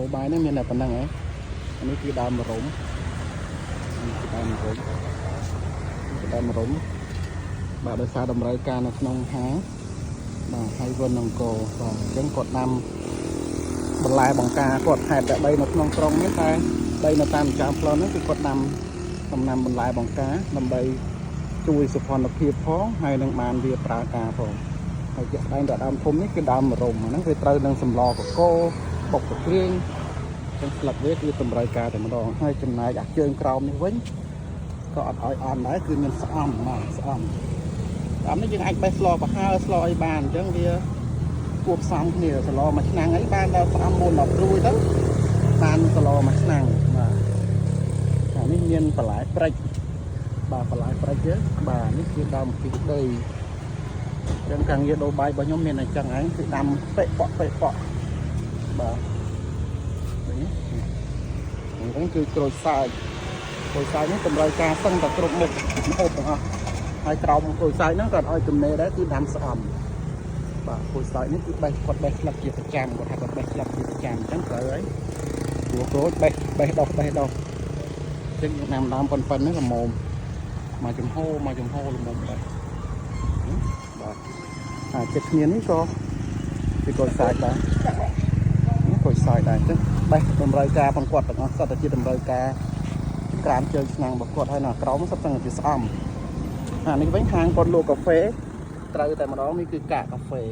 ដូរបាយនេះមានតែប៉ុណ្្នឹងឯងអានេះគឺដើមរំនេះគឺដើមរំគឺដើមរំបាទដោយសារតម្រូវការនៅក្នុងហាងបាទហើយវិនអង្គរបាទអញ្ចឹងគាត់ដាំបន្លែបង្ការគាត់ហេតុតែដីនៅក្នុងក្រុងនេះតែដីនៅតាមចាមផ្លូវហ្នឹងគឺគាត់ដាំដំណាំបន្លែបង្ការដើម្បីជួយសុភនភាពផងហើយនឹងបានវាប្រើការផងហើយជាក់ស្ដែងដល់ដើមធំនេះគឺដើមរំហ្នឹងវាត្រូវនឹងសម្លកកបុកទឹកគ្រឿងចឹងស្លឹកវាគឺតម្រូវការតែម្ដងហើយចំណែកអាជើងក្រោមនេះវិញក៏អត់ឲ្យអន់ដែរគឺមានស្អំបាទស្អំស្អំនេះយើងអាចបេះស្លប្រហើស្លអីបានអញ្ចឹងវាគួបផ្សំគ្នាស្លមួយឆ្នាំងអីបានដល់ស្អំ4 10ត្រួយទៅបានស្លមួយឆ្នាំងបាទអានេះមានបន្លែព្រិចបាទបន្លែព្រិចយើងបាទនេះគឺដើមពីដីអញ្ចឹងការងារដូរបាយរបស់ខ្ញុំមានតែអញ្ចឹងឯងគឺដាំពេកប៉ក់ពេកប៉ក់បាទនេះហ្នឹងគឺក្រូចសើចក្រូចសើចនេះតម្រូវការសឹងតែគ្រប់មុខម្ហូបទាំងអស់ហើយក្រោមក្រូចសើចហ្នឹងក៏ឲ្យចំណេរដែរគឺដាំស្អំបាទក្រូចសើចនេះគឺបេះគាត់បេះស្លឹកជាប្រចាំគាត់ថាគាត់បេះស្លឹកជាប្រចាំអញ្ចឹងត្រូវហើយព្រោះក្រូចបេះបេះដោះបេះដោះអញ្ចឹងយើងដាំដើមប៉ុណ្ណឹងល្មមមកចំហមកចំហល្មមដែរបាទអាចិត្តគ្នានេះក៏គឺក្រូចសើចដែរនេះក្រូចសើចដែរអញ្ចឹងបេះតម្រូវការផងគាត់ទាំងអស់សុទ្ធតែជាតម្រូវការក្រាមជើងឆ្នាំងរបស់គាត់ហើយនៅក្រោមសុទ្ធតែជាស្អំអានេះវិញហាងគាត់លក់កាហ្វេត្រូវតែម្ដងនេះគឺកាកកាហ្វេ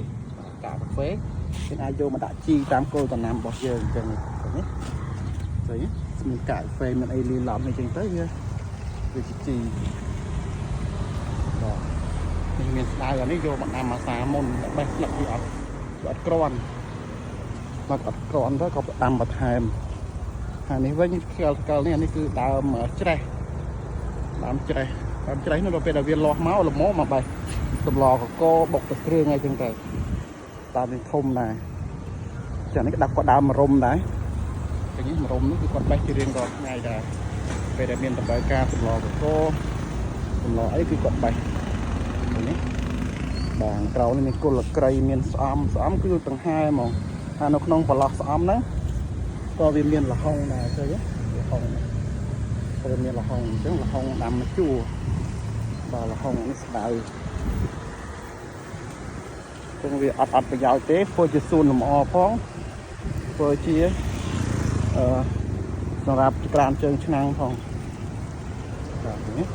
កាកកាហ្វេយើងអាចយកមកដាក់ជីតាមគោលដំណាំរបស់យើងអញ្ចឹងនេះឃើញទេឃើញទេមានកាកកាហ្វេមានអីលីឡំអីចឹងទៅវាវាជាជីបាទនេះមានស្ដៅអានេះយកមកដាំអាសាមុនតែបេះស្លឹកវាអត់ក្រាន់មកអត់ក្រាន់ទៅក៏ដាំបន្ថែមហើយនេះវិញខ្យល់ស្កលនេះអានេះគឺដើមច្រេះដើមច្រេះដើមច្រេះនោះដល់ពេលដែលវាលាស់មកល្មមមកបេះសម្លកកបុកទៅគ្រឿងអីចឹងទៅតាមនេះធំដែរចានេះក៏ដាក់គាត់ដើមរំដែរចឹងនេះរំនេះគឺគាត់បេះជារៀងរាល់ថ្ងៃដែរពេលដែលមានតម្រូវការសម្លកកសម្លអីគឺគាត់បេះនេះបាទក្រៅនេះមានគុលក្រីមានស្អំស្អំគឺដង្ហែហ្មងហើយនៅក្នុងប្រឡោះស្អំហ្នឹងក៏វាមានលហុងដែរឃើញទេលហុងក៏វាមានលហុងអញ្ចឹងលហុងដាំមកជួរបាទលហុងនេះស្ដៅអញ្ចឹងវាអត់អត់ប្រយោជន៍ទេធ្វើជាសួនលម្អផងធ្វើជាអឺសម្រាប់ក្រានជើងឆ្នាំងផងបាទនេះ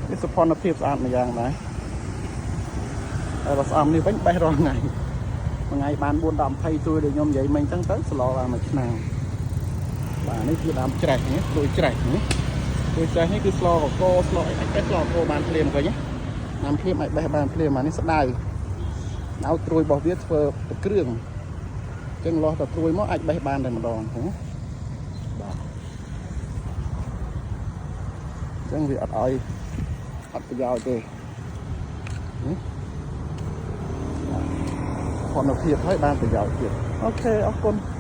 វាសុភនភាពស្អាតម្យ៉ាងដែរហើយបើស្អំនេះវិញបេះរាល់ថ្ងៃមួយថ្ងៃបាន4 10 20ទួយដូចខ្ញុំនិយាយមិញអញ្ចឹងទៅស្លបានមួយឆ្នាំងបាទនេះគឺដើមច្រេះនេះទួយច្រេះនេះទួយច្រេះនេះគឺស្លកកស្លអីអាចបេះស្លកកបានភ្លាមឃើញទេដាំភ្លាមអាចបេះបានភ្លាមអានេះស្ដៅដៅត្រួយរបស់វាធ្វើទៅគ្រឿងអញ្ចឹងលាស់ទៅត្រួយមកអាចបេះបានតែម្ដងហ្នឹងណាបាទអញ្ចឹងវាអត់ឲ្យអត់ប្រយោជន៍ទេនេះគុណភាពហើយបានប្រយោជន៍ទៀត OK អរគុណ។